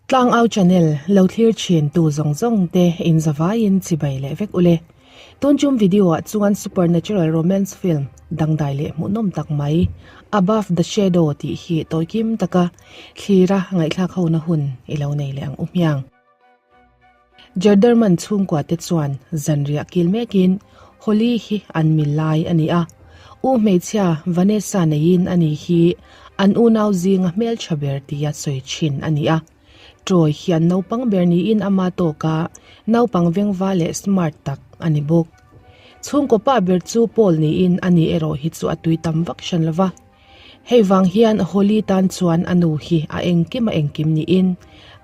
Tlangau channel lo thlir thin tu zawng zawng te in zavaiin chibai leh vek ule. Tun chum video ah chuan supernatural romance film dangdai leh hmuhnawm tak mai Above the Shadow tih hi tawikim taka thlira ngaihthlak hona hun i lo nei leh ang u hmiang. Jerderman chhungkua te chuan zanriah kil mekin Holly hi an mil lai a ni a, u hmeichhia Vanessa neiin a ni hi an unau zinga hmeltha ber tia sawi thin a ni a. Troy hi an naupang ber niin ama tawka naupang vengva leh smart tak a ni bawk. Chhungkaw pa ber chu Paul niin a ni erawh hi chu a tui tam vak hran lova. Hei vang hian Holly tan chuan a nu hi a engkim a engkim niin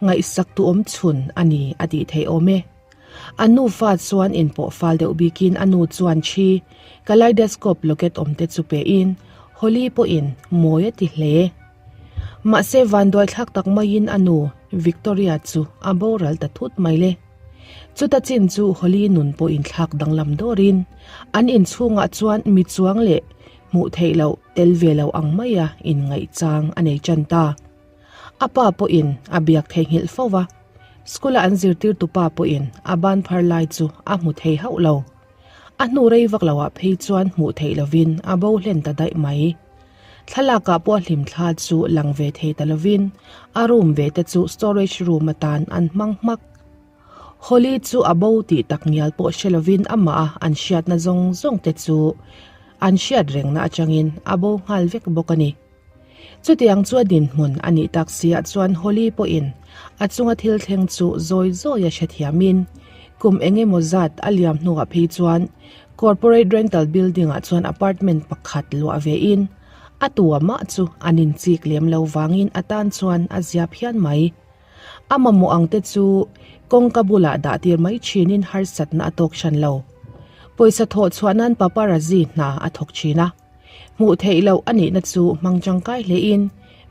ngaihsak tu awm chhun a ni a tih theih awm e. A nufa chuan inpawh fal deuh bikin a nu chuan thi kaleidoscope locket awm te chu pein Holly pawhin mawi a ti hle. Mahse vanduaithlak tak maiin a nu Victoria chu a boral ta thut mai le. Chuta chin chu Holly nun pawh inthlak danglam dawrin an inchhungah chuan mi chuang leh Hmuh theih loh tel ve lo ang maia inngaih chang a nei tan ta. A pa pawhin a biak theihnghilh fo va, school-a an zirtirtu pa pawhin a ban phar lai chu a hmu thei hauh lo. A hnu rei vak loah phei chuan hmuh theih lovin a bo hlen ta daih mai. Thlalakah pawh a hlimthla chu lang ve thei ta lovin a room ve te chu storage room atan an hmang hmak. Holly chu a bo tih tak ngial pawh hre lovin amah a an hriatna zawng zawng te chu an hriat rengna atangin a bo nghal vek bawk a ni. Chutiang chu a dinhmun a nih tak siah chuan Holly pawhin a chunga thil thleng chu zawi zawi a hrethiamin kum eng emaw zat a liam hnuah phei chuan corporate rental building ah chuan apartment pakhat luah vein a tua mah chu an inchik lem lo vangin a tan chuan a zia phian mai. A mamawh ang te chu kawngka bulah dah tir mai thinin harsatna a tawk hran lo. Pawisa thawh chhuah nan paparazzi hna a thawk thin a. Hmuh theih loh a nihna chu hmang tangkai hlein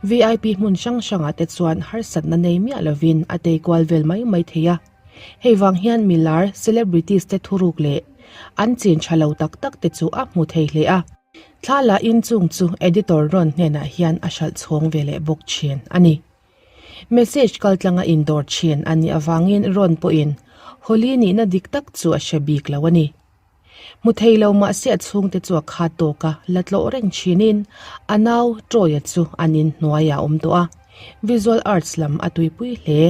VIP hmun hrang hrangah te chuan harsatna nei miah lovin a tei kual vel mai mai thei a. Hei vang hian milar, celebrities, te thuruk leh an chin tha lo tak tak te chu a hmu thei hle a. Thla la in chung chu editor rawn hnenah hian a hralh chhawng ve leh bawk thin a ni. Message kaltlanga indawr thin a nih avangin Ron pawhin Holly nihna dik tak chu a hre bik lo a ni. Hmu thei lo mahse a chhungte chu a khat tawk a, la tlawh reng thinin a nau Troy-a chu an in hnuaiah a awm tawh a, visual arts lam a tuipui hle.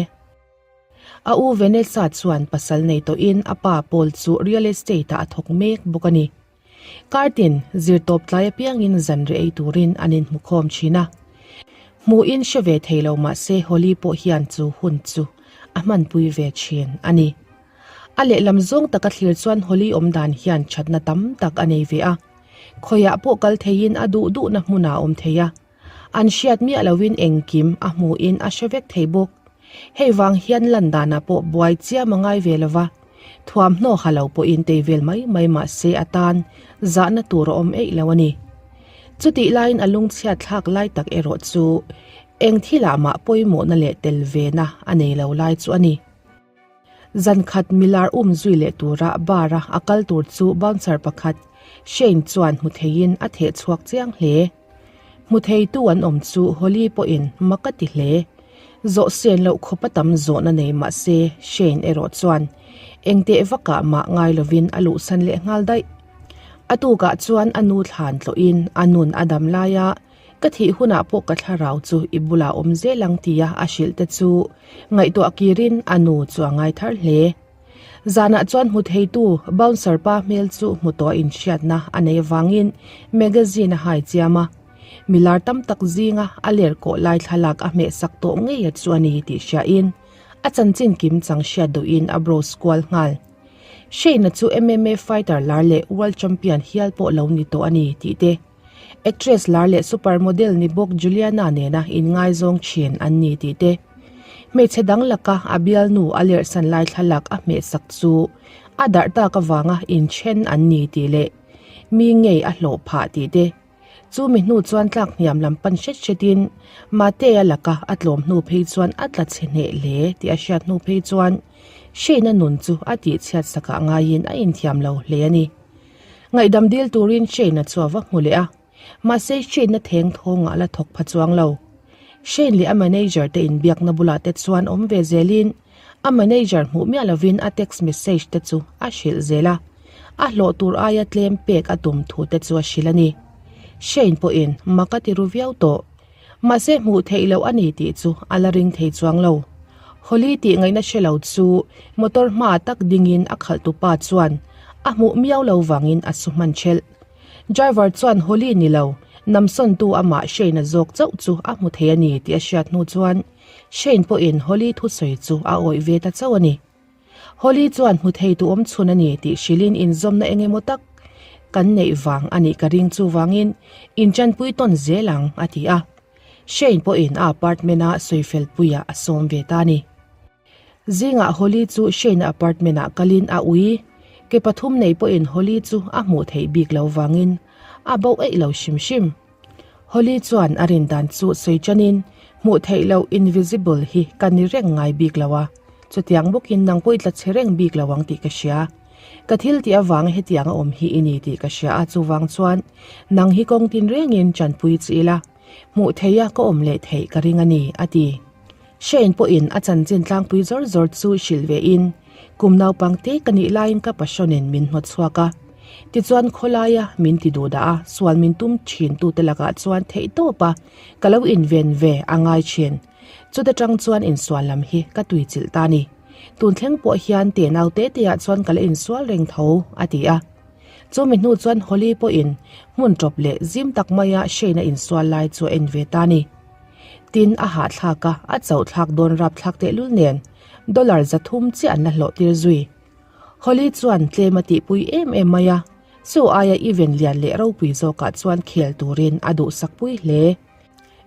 A u Vanessa chuan pasal nei tawhin a pa Paul chu real estate-ah a thawk mek bawk a ni. Kartin, zirtawp tlai apiangin zanri ei turin an inhmukhawm thin a. Hmuhin hre ve thei lo mah se Holly pawh hian chu hun chu a hmanpui ve thin a ni. A lehlam zawng taka thlir chuan Holly awmdan hian thatna tam tak a nei ve a. Khawiah pawh kal theiin a duh duhna hmunah a awm thei a. An hriat miah loin engkim a hmuhin a hre vek thei bawk. Hei vang hian lan danah pawh buai chiam a ngai ve lo va, thuamhnaw ha lo pawhin tei vel mai mai mah se a tan zahna tur a awm eih lo a ni. Chutih laiin a lungchhiat thlak lai tak erawh chu eng thilah mah pawimawhna leh tel vena a nei lo lai chu a ni. Zan khat milar um zui leh tura bar a a kal tur chu bouncer pakhat Shane chuan hmu theiin a theh chhuak chiang hle. Hmu theitu an awm chu Holly pawhin mak a ti hle. Zawh sen loh khawp a tam zawhna nei mah se Shane erawh chuan engteh vakah mah ngai lovin a luhsan leh nghal daih. A tukah chuan a nu thlan tlawhin a nun a dam laia Ka thih hunah pawh ka thlarau chu i bulah awm zel ang tia a hrilh te chu ngaihtuah kirin a nu chu a ngai thar hle. Zanah chuan hmu theitu bouncer pa hmel chu hmu tawh inhriatna a nei avangin magazine a hai chiam a, milar tam tak zinga a ler kawh lai thlalak a hmehsak tawh ngei a chu a ni tih hriain a chanchin kim chang hriat duhin a browse kual nghal. Shane-a chu MMA fighter lar leh world champion hial pawh lo ni tawh a ni tih te Actress lar leh super model ni bawk Juliana nena inngaizawng thin an ni tih te, hmeichhe dang laka a bialnu a lerhsan lai thlalak a hmehsak chu a darh tak avanga inthen an ni tih leh mi ngei a hlawh phah tih te, chu mi hnu chuan tlak hniam lam pan hret hretin Matea laka a tlawm hnu phei chuan a tla chhe hneh hle tih a hriat hnu phei chuan Shane-a nun chu a tihchhiat sakah ngaiin a inthiam lo hle a ni. Ngaihdam dil turin Shane-a chu a va hmu leh a, mahse Shane-a theng thawngah a la thawk pha chuang lo. Shane leh a manager te inbiakna bulah te chuan awm ve zelin a manager hmuh miah lovin a text message te chu a hrilh zel a, a hlawh tur aia tlem pek a tum thu te chu a hrilh a ni. Shane pawhin mak a ti ru viau tawh. Mahse hmuh theih loh a ni tih chu a la ring thei chuang lo. Holly tih ngaihna hre lo chu motor hma tak dingin a khalhtu pa chuan a hmuh miau lo vangin a su hman thelh. Driver chuan Holly ni lo, namsawntu amah Shane-a zawk chauh chu a hmu thei a ni tih a hriat hnu chuan Shane pawhin Holly thusawi chu a awih ve ta chauh a ni. Holly chuan hmu thei tu awm chhun a ni tih hrilhin inzawmna eng emaw tak kan neih vang a nih ka ring chuvangin inṭanpui tawn zel ang a ti a. Shane pawhin a apartment-a sawifelpuiah a sawm ve ta a ni. Zingah Holly chu Shane-a apartment-ah kalin a ui. Ke pathum nei pawhin Holly chu a hmuh theih bik lo vangin a bo eih lo hrim hrim. Holly chuan a rin dan chu sawi chanin, Hmuh theih loh invisible hi ka ni reng ngai bik lo a, chutiang bawkin nang pawh i tla che reng bik lo ang tih ka hria. Ka thil tih avanga hetiang a awm hi i ni tih ka hria a, chuvang chuan nang hi kawng tin rengin chanpui chi ila, hmuh theiha ka awm leh theih ka ring a ni, a ti. Shane pawhin a chanchin tlangpui zawr zawr chu hrilh vein, Kum naupang te ka nih laiin ka pasawnin min hnawt chhuak a. Tichuan khawlaia min ti duh dah a, sual min tum thin tute lakah chuan theih tawp a, ka lo inven ve a ngai thin. Chuta tang chuan insual lam hi ka tui chilh ta ni. Tun thleng pawh hian tenau te teah chuan ka la insual reng tho, a ti a. Chumi hnu chuan Holly pawhin hmun tawp leh zim tak maia Shane-a insual lai chu a en ve ta ni. Tin, a hahthlak a, a chauhthlak dawn rapthlak tehlul nen dollar 300 chiah an la hlawh tir zui. Holly chuan tlem a tihpui em em mai a, chu aia event lian leh ropui zawkah chuan khel turin a duhsakpui hle.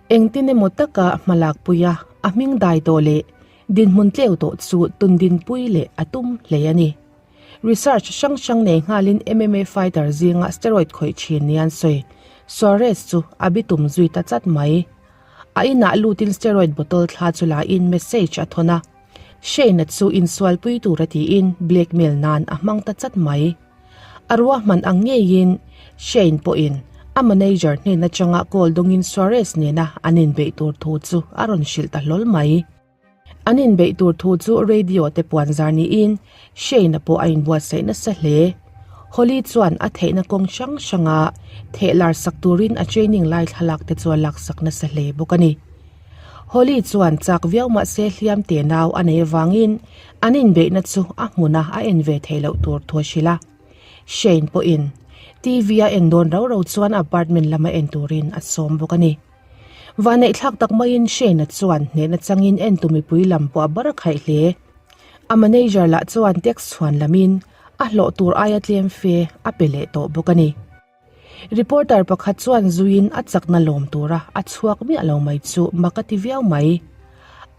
Engtin emaw taka hmalakpui a, a hming dai tawh leh dinhmun tleu tawh chu tundinpui leh a tum hle a ni. Research hrang hrang nei nghalin MMA fighter zinga steroid khawih thin nia an sawi. Suarez chu a bitum zui ta chat mai. A inah lutin steroid bottle thla chu lain message a thawn a. Shane-a chu insualpui tura tiin blackmail nan a hmang ta chat mai. A ruahman ang ngeiin Shane pawhin a manager hnen atanga call dawngin Suarez nena an inbeih tur thu chu a rawn hrilh ta hlawl mai. An inbeih tur thu chu radio te puan zar niin Shane-a pawh a inbuatsaih nasa hle. Holly chuan a theihna kawng hrang hranga theh lar sak turin a training lai thlalak te chu a laksak nasa hle bawk a ni. Holly chuan chak viau mahse hliam te nau a nei avangin an inbeihna chu a hmuna a en ve theih loh tur thu a hrilh a. Shane pawhin TV a en dawn rau rau chuan apartment lama en turin a sawm bawk a ni. Vanneihthlak tak maiin Shane-a chuan hnehna changin entu mipui lam pawh a bar a khaih hle. A manager lah chuan tax chhuan lamin a hlawh tur aia tlem fe a pe leh tawh bawk a ni. Reporter pakhat chuan zuiin a chakna lawm tura a chhuak miah lo mai chu mak a ti viau mai.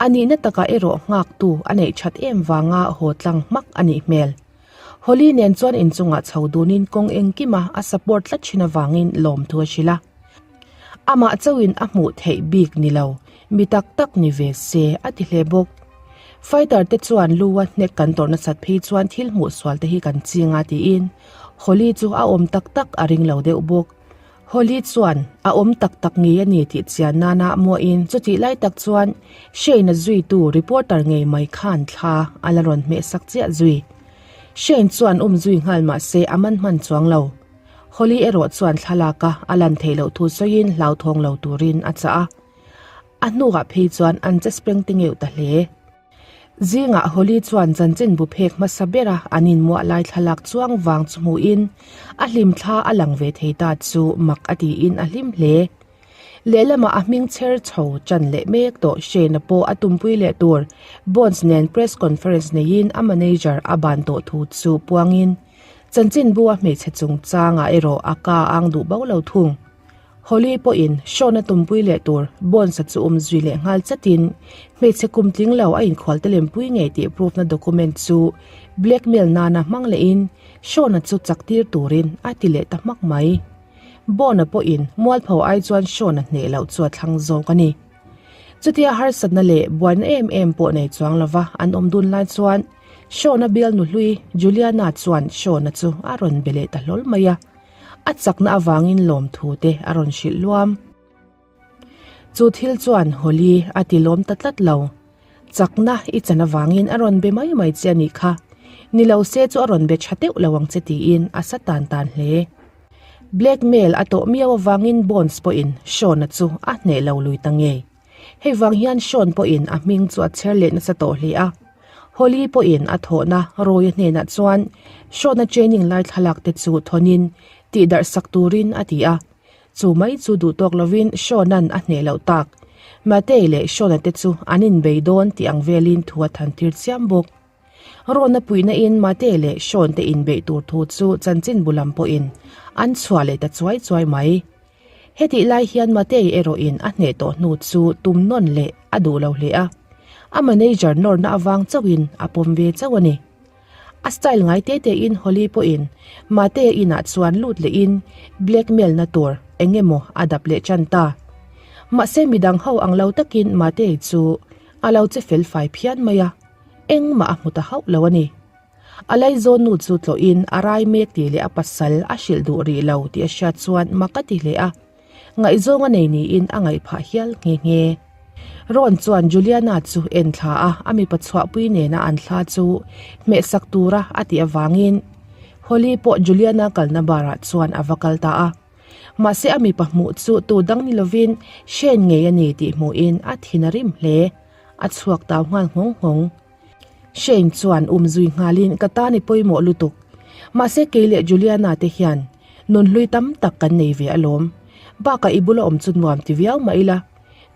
A nihna takah erawh nghaktu a neih that em vanga haw tlang hmak a nih hmel. Holly nen chuan inchungah chho dunin kawng engkima a support tlat thin avangin lawmthu a hrilh a. Amah chauhin a hmuh theih bik ni lo, mi tak tak ni ve se a ti hle bawk. Fighter te chuan lu a hnek kan tawrh nasat phei chuan thil hmuh sual te hi kan ching a tiin Holly chu a awm tak tak a ring lo deuh bawk. Holly chuan a awm tak tak ngei a ni tih chian nana muahin chutih lai tak chuan Shane-a zuitu reporter ngei mai khan thla a la rawn hmehsak chiah zui. Shane chuan um zui nghal mah se a man hman chuang lo. Holly erawh chuan thlalak a a lan theih loh thu sawiin hlauthawng lo turin a chah a. A hnuah phei chuan an che speng te ngeuh ta hle. Zingah Holly chuan chanchin bu phek hmasa bera an inmuah lai thlalak chuang vang chu hmuhin a hlimthla a lang ve thei ta chu mak a tiin a hlim hle. Lehlamah a hming chher chho chan leh mek tawh Shane-a pawh a tumpui leh tur Bonds nen press conference neiin a manager a ban tawh thu chu puangin chanchinbu a hmeichhe chungchangah erawh a ka ang duh bo lo thung. Holly pawhin Sean-a tumpui leh tur Bonds-a chu um zui leh nghal chatin hmeichhe kum tling lo a inkhual te lempui ngei tih proof-na document chu blackmail nana hmang lehin Sean-a chu chak tir turin a ti leh ta hmak mai. Bond-a pawhin mualpho ai chuan Sean-a hneh loh chu a thlang zawk a ni. Chutia harsatna leh buaina em em pawh nei chuang lova an awm dun lai chuan Sean-a bialnu hlui Juliana chuan Sean-a chu a rawn be leh ta hlawl mai a. A chakna avangin lawmthu te a rawn hrilh luam. Chu thil chuan Holly a ti lawm ta tlat lo. Chakna i chan avangin a rawn be mai mai che a nih kha. Ni lo se chu a rawn be tha deuh lo ang che tiin a sa tan tan hle. Blackmail a tawh miau avangin Bonds pawhin Sean-a chu a hneh lo lui ta ngei. Hei vang hian Sean pawhin a hming chu a chher leh nasa tawh hle a. Holly pawhin a thawhna Roy-a hnenah chuan Sean-a training lai thlalak te chu thawnin tihdarh sak turin a ti a. Chu mai chu duh tawk lovin Sean-a'n a hneh loh tak. Matei leh Sean-a te chu an inbei dawn tih ang velin thu a than tir chiam bawk. Rawna puihna in Mate leh Sean te inbeih tur thu chu chanchinbu lam pawhin an chhuah leh ta chuai chuai mai. Hetih lai hian Matei erawhin a hneh tawh hnu chu tum nawn leh a duh lo hle a, a manager nawrna avang chauhin a pawm ve chauh a ni. A style ngai te tein Holly pawhin Mate-a inah chuan lut lehin blackmail na tur eng emaw a dap leh tan ta. Mahse midang ho ang lo takin Matei chu a lo che fel fai phian mai a. Engmah a hmu ta hauh lo a ni. A laizawn nu chu tlawhin a rai mek tih leh a pasal a hrilh duh rih lo tih a hriat chuan mak a ti hle a. Ngaihzawng a nei niin a ngaih phah hial nghe nghe. Ron chuan Juliana chu en thla a, a mipa chhuahpui nena an thla chu hmehsak tura a tih avangin Holly pawh Juliana kalna bar ah chuan a va kal ta a. Mahse a mipa hmuh chu tu dang ni lovin Shane ngei a ni tih hmuhin a thin a rim hle. A chhuak tau nghal nghawng nghawng. Shane chuan um zui nghalin ka tan i pawimawh lutuk. Mahse kei leh Juliana te hian nunhlui tam tak kan nei ve alawm. Bakah i bula awm chu nuam ti viau mah ila,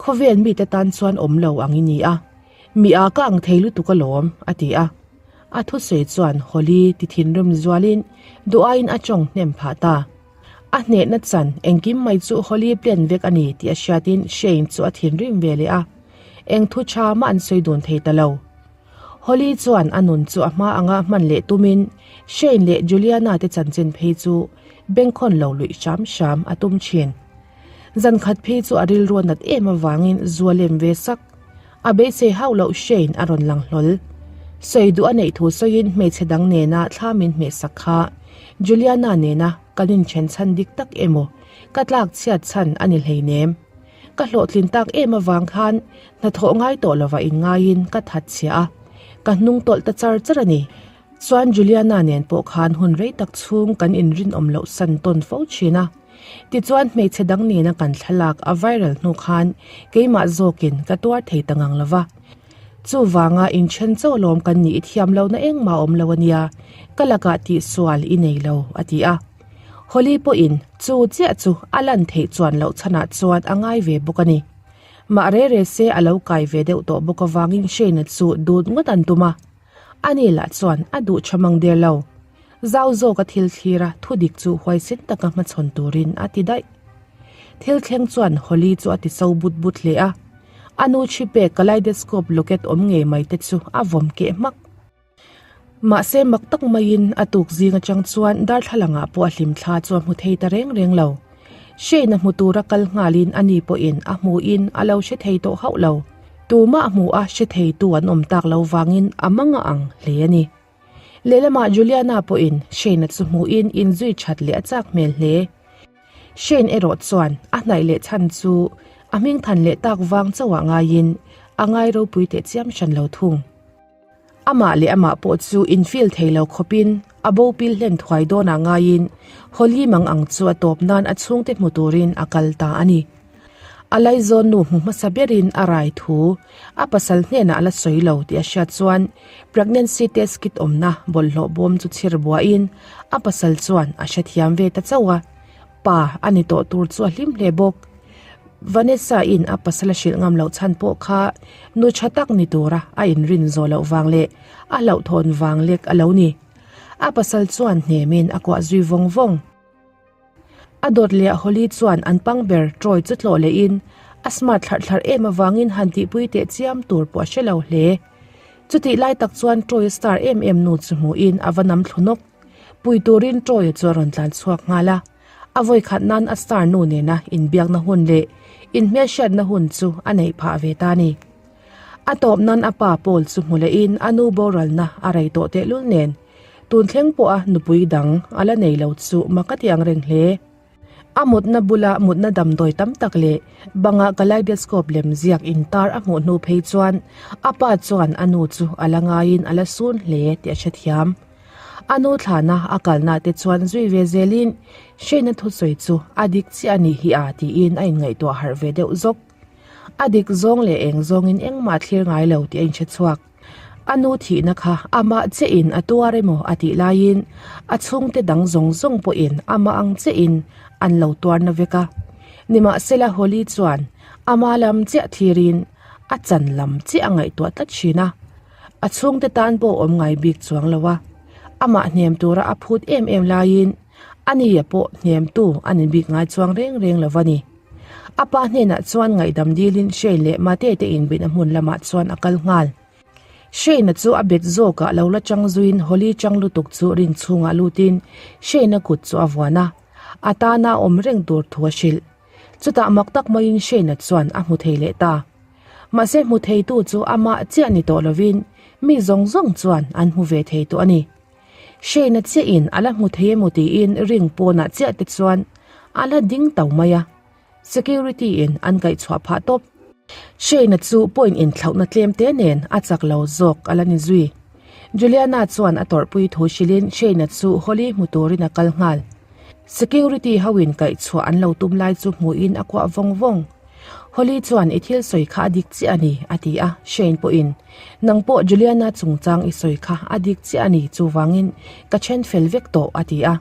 khawvel mite tan chuan awm lo ang i ni a. Mi a ka ang thei lutuk alawm, a ti a. A thusawi chuan Holly ti thinrim zualin duh aiin a tawng hnem phah ta. A hnehna chan engkim mai chu Holly plan vek a ni tih a hriatin Shane chu a thinrim ve leh a, eng thu tha mah an sawi dun thei ta lo. Holly chuan a nun chu a hma anga hman leh tumin Shane leh Juliana te chanchin phei chu bengkhawn lo luih hram hram a tum thin. Zan khat phei chu a rilru a nat em avangin zu a lem ve sak. A beisei hauh loh Shane a rawn lang hlawl. Sawi duh a neih thu sawiin hmeichhe dang nena thla min hmehsak kha Juliana nena kan inthen chhan dik tak emaw ka tlak chhiat chhan a ni hleinem. Ka hlawhtlin tak em avang khan hnathawh ngai tawh lova inngaiin ka that chhia a, ka hnung tawlh ta char char a ni. Chuan Juliana nen pawh khan hun rei tak chhung kan inrinawm loh san tawn fo thin a. Tichuan hmeichhe dang nena kan thlalak a viral hnu khan keimah zawkin ka tuar thei ta ngang lova. Chuvanga inthen chaw lawm kan nih i thiam lohna engmah a awm lo a nia, ka lakah tihsual i nei lo, a ti a. Holly pawhin chu chiah chu a lan theih chuan loh chhanah chuan a ngai ve bawk a ni. Mah re re se a lo kai ve deuh tawh bawk avangin Shane-a chu dut ngawt an tum a. Ani lah chuan a duh tha mang der lo. Zau zawka thil thlir a thudik chu huaisen taka hmachhawn turin a ti daih. Thil thleng chuan Holly chu a ti so but but hle a. A nu thi pek kaleidoscope locket awm ngei mai te chu a vawm keh hmak. Mahse mak tak maiin a tuk zing atang chuan darthlalangah pawh a hlim thla chu a hmu thei ta reng reng lo. Shane-a hmu tura kal nghalin ani pawhin a hmuhin a lo hre thei tawh hauh lo. Tumah hmu a hre theitu an awm tak lo vangin a mang a ang hle a ni. Lehlamah Juliana pawhin Shane-a chu hmuhin inzui that leh a chak hmel hle. Shane erawh chuan a hnaih leh chhan chu a hming than leh tak vang chauhah ngaiin a ngai ropui teh chiam hran lo thung. Amah leh amah pawh chu infill thei lo khawpin a bo pil hlen thuai dawnah ngaiin Holly mang ang chu a tawp nan a chhungte hmu turin a kal ta a ni. A laizawn nu hmu hmasa berin a rai thu a pasal hnenah a la sawi lo tih a hriat chuan pregnancy test kit awmna bawlhhlawh bawm chu chhir buahin a pasal chuan a hrethiam ve ta chauh a, pa a ni tawh tur chu a hlim hle bawk. Vanessa-in a pasal a hrilh ngam loh chhan pawh kha nu tha tak ni tura a inrin zawh loh vang leh a hlauhthawn vang lek a lo ni. A pasal chuan hnemin a kuah zui vawng vawng. A dawt leh Holly chuan an pang ber Troy chu tlawh lehin a smart thlarh thlarh em avangin han tihpui teh chiam tur pawh a hre lo hle. Chutih lai tak chuan Troy-a star em em nu chu hmuhin a va nam thlu nawk. Pui turin Troy-a chu a rawn tlan chhuak nghal a. A vawikhat nan a star nu nena inbiakna hun leh inhmelhriatna hun chu a neih phah ve ta a ni. A tawp nan a pa Paul chu hmu lehin a nu boralna a rei tawh tehlul nen tun thleng pawha nupui dang a la nei lo chu mak a ti ang reng hle. A mutna bula mutna damdawi tam tak leh banga kaleidoscope lem ziak intar a hmuh hnu phei chuan a pa chuan a nu chu a la ngaiin a la sun hle tih a hrethiam. A nu thlana a kalna te chuan zui ve zelin Shane-a thusawi chu a dik chiah a nih hi a tiin a inngaihtuah harh ve deuh zawk. A dik zawng leh eng zawngin engmah thlir ngai lo tih a inhre chhuak. A nu thihna kha amah chiahin a tuar emaw a tih laiin a chhungte dang zawng zawng pawhin amah ang chiahin an lo tuar na vek a. Nimahsela Holly chuan ama lam chiah thlirin a chan lam chiah a ngaihtuah tlat thin a. A chhungte tan pawh awm ngai bik chuang lo a. Amah hnem tura a phut em em laiin ania pawh hnemtu a ni bik ngai chuang reng reng lo a ni. A pa hnenah chuan ngaihdam dilin Shane leh Mate te inbihna hmun lamah chuan a kal nghal. Shane-a chu a bet zawkah lo la chang zuiin Holly chang lutuk chu ring chhungah lutin Shane-a kut chu a vuan a, a tana a awm reng tur thu a hrilh. Chutah mak tak maiin Shane-a chuan a hmu thei leh ta. Mahse hmu theitu chu amah chiah ni tawh lovin mi zawng zawng chuan an hmu ve thei tawh a ni. Shane-a chiahin a la hmu thei emaw tiin ring pawnah chiah te chuan a la ding to mai a, security in an kaihchhuah phah tawp. Shane-a chu point inthlauhna tlem te nen a chak lo zawk a la ni zui. Juliana chuan a tawrhpui thu hrilhin Shane-a chu Holly hmu turin a kal nghal. Security ho in kaihchhuah an lo tum lai chu hmuhin a kuah vawng vawng. Holly chuan i thil sawi kha a dik chiah a ni, a ti a, Shane pawhin, Nang pawh Juliana chungchang i sawi kha a dik chiah a ni, chuvangin ka then fel vek tawh, a ti a.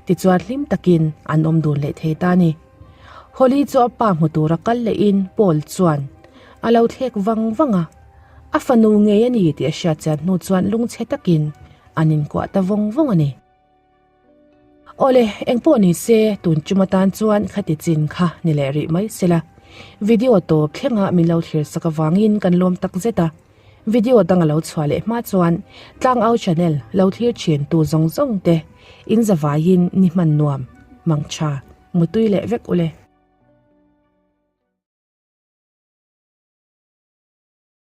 Tichuan hlim takin an awm dun leh thei ta a ni. Holly chu a pa hmu tura kal lehin Paul chuan a lo thlek vang vang a, a fanu ngei a ni tih a hriat chian hnu chuan lungchhe takin an inkuah ta vawng vawng a ni. Awle, engpawh ni se, tun chum atan chuan khati chin kha ni leh rih mai sela. Video tawp thlenga min lo thlir sak avangin kan lawm tak zet a. Video dang a lo chhuah leh hma chuan Tlangau Channel lo thlir thin tu zawng zawng te in zavaiin ni hman nuam, mangtha, mutui leh vek ule.